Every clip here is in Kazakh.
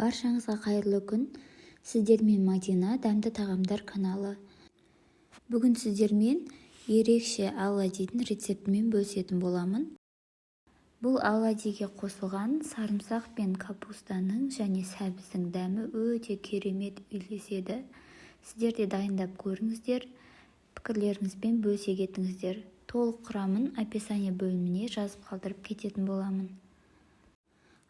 Баршаңызға қайырлы күн! Сіздермен Мадина, дәмді тағамдар каналы. Бүгін сіздермен ерекше оладьидің рецептімен бөлісетін боламын. Бұл оладьиге қосылған сарымсақ пен капустаның және сәбіздің дәмі өте керемет үйлеседі. Сіздер де дайындап көріңіздер, пікірлеріңізбен бөлісе кетіңіздер. Толық құрамын описание бөліміне жазып қалдырып кететін боламын.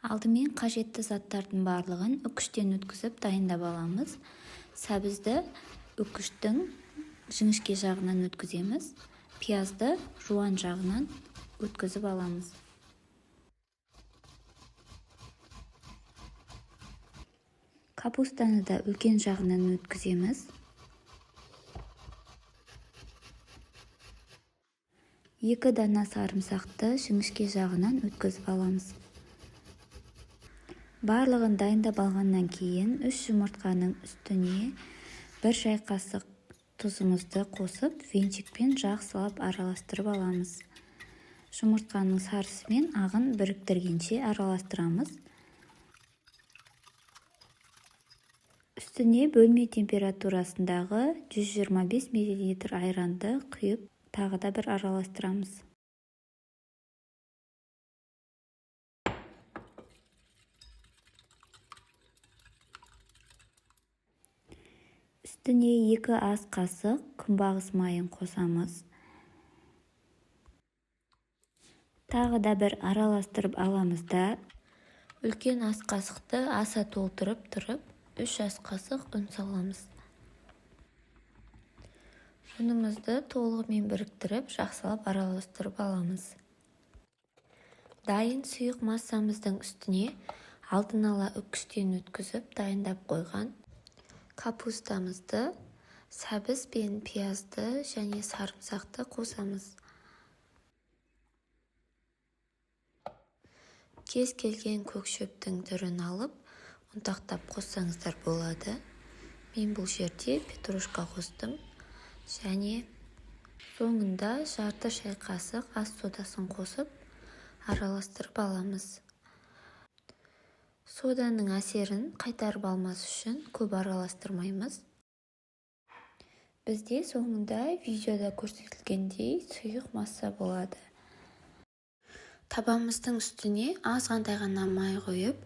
Алдымен қажетті заттардың барлығын үкіштен өткізіп дайындап аламыз. Сәбізді үкіштің жіңішке жағынан өткіземіз, пиязды жуан жағынан өткізіп аламыз. Капустаны да үлкен жағынан өткіземіз. 2 дана сарымсақты жіңішке жағынан өткізіп аламыз. Барлығын дайындап алғаннан кейін 3 жұмыртқаның үстіне 1 шай қасық тұзымызды қосып, венчикпен жақсылап араластырып аламыз. Жұмыртқаның сарысы мен ағын біріктіргенше араластырамыз. Үстіне бөлме температурасындағы 125 мл айранды құйып, тағы да бір араластырамыз. Үстіне 2 ас қасық күнбағыс майын қосамыз. Тағы да бір араластырып аламыз да, үлкен ас қасықты аса толтырып тұрып, 3 ас қасық ұн саламыз. Ұнымызды толығымен біріктіріп, жақсылап араластырып аламыз. Дайын сұйық массамыздың үстіне алдын ала үкіштен өткізіп дайындап қойған капустамызды, сәбіз бен пиязды және сарымсақты қосамыз. Кез келген көк шөптің түрін алып, ұнтақтап қоссаңыздар болады. Мен бұл жерде петрушка қостым және соңында жарты шай қасық ас содасын қосып, араластырып аламыз. Соданың әсерін қайтарып алмас үшін көп араластырмаймыз. Бізде соңында видеода көрсетілгендей сұйық масса болады. Табамыздың үстіне азғантай ғана май құйып,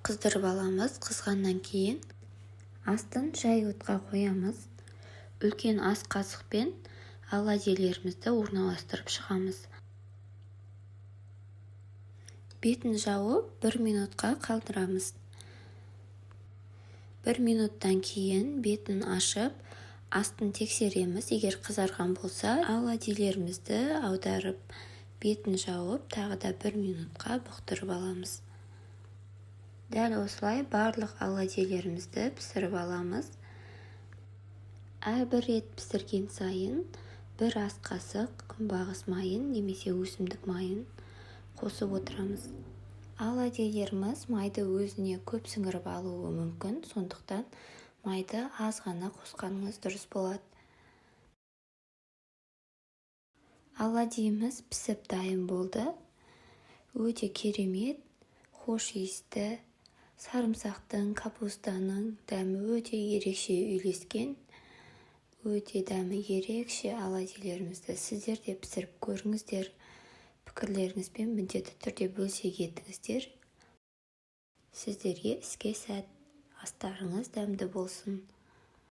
қыздырып аламыз. Қызғаннан кейін астын жай отқа қоямыз. Үлкен ас қасықпен оладьилерімізді орналастырып шығамыз. Бетін жауып, 1 минутқа қалдырамыз. 1 минуттан кейін бетін ашып, астын тексереміз. Егер қызарған болса, оладьилерімізді аударып, бетін жауып, тағы да 1 минутқа бұқтырып аламыз. Дәл осылай барлық оладьилерімізді пісіріп аламыз. Әрбір рет пісірген сайын 1 ас қасық күнбағыс майын немесе өсімдік майын қосып отырамыз. Оладьилеріміз майды өзіне көп сіңіріп алуы мүмкін, сондықтан майды аз ғана қосқаныңыз дұрыс болады. Оладьиміз пісіп дайын болды. Өте керемет, хош иісті, сарымсақтың, капустаның дәмі өте ерекше үйлескен. Өте дәмі ерекше оладьилерімізді сіздер де пісіріп көріңіздер. Пікірлеріңізбен міндетті түрде бөлісе кетіңіздер. Сіздерге іске сәт, астарыңыз дәмді болсын.